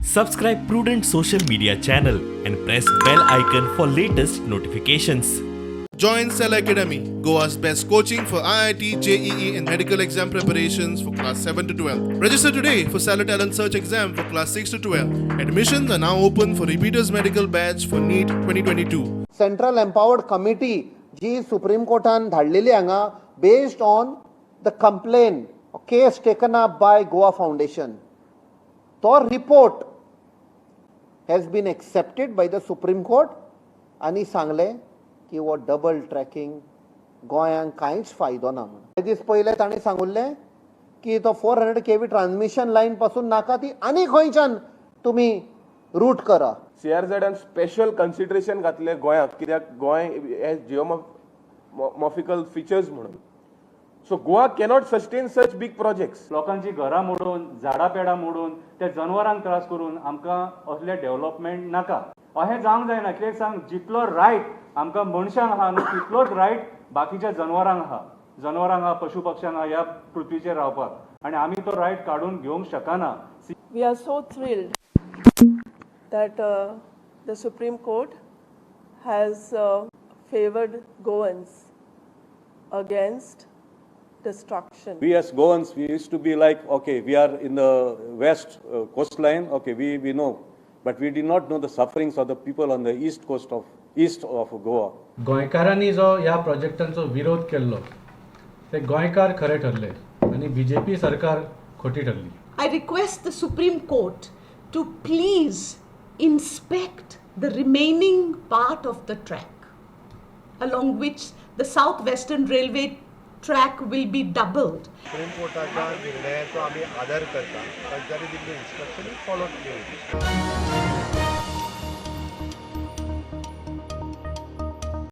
Subscribe Prudent social media channel and press bell icon for latest notifications. Join Cell Academy, Goa's best coaching for IIT, JEE, and medical exam preparations for class 7 to 12. Register today for Cellar Talent Search exam for class 6 to 12. Admissions are now open for repeaters medical batch for NEET 2022. Central empowered committee ji supreme कोर्टान धाडलेली हांगा, based on the complain case taken up by Goa Foundation, तो report has been accepted by the Supreme Court आनी सांगलें की हो double tracking गोंयांक कांयच फायदो ना म्हणून. ते दीस पयले तांणी सांगुल्लें की तो 400 kV transmission line पासून नाका, ती आनी खंयच्यान तुमी रूट करा. सीआरझेडान स्पेशल कन्सिडरेशन घातलें गोंयाक, कित्याक गोंय हे जिओमॉर्फिकल फिचर्स म्हणून, सो गोवा कॅनॉट सस्टेन सच बीग प्रोजेक्ट्स. लोकांची घरां मोडून, झाडां पेडां मोडून, त्या जनवरांक त्रास करून आमकां असलें डेव्हलपमेंट नाका. अशें जावंक जायना. कित्याक सांग, जितलो रायट आमकां मनशांक आहा न्हू, तितलोच रायट बाकीच्या जनवरांक आहा, जनवरांक आहा, पशु पक्ष्यांक आहा ह्या पृथ्वीचेर रावपाक आनी आमी तो रायट काडून घेवंक शकना. We are so thrilled that the Supreme Court has favored Goans against destruction. We as Goans, we used to be like, okay, we are in the west coastline, okay, we know. But we did not know the sufferings of the people on the east coast of, east of Goa. गोंयकारांनी जो ह्या प्रोजेक्टांचो विरोध केल्लो, ते गोंयकार खरे ठरले आनी बीजेपी सरकार खोटी ठरली. I request the Supreme Court to please inspect the remaining part of the track along which the South Western Railway track will be doubled. Supreme कोर्टाच्या निर्णयाचो आमी आदर करता. तांच्यांनी दिल्ली इन्स्ट्रक्शन फॉलो केली.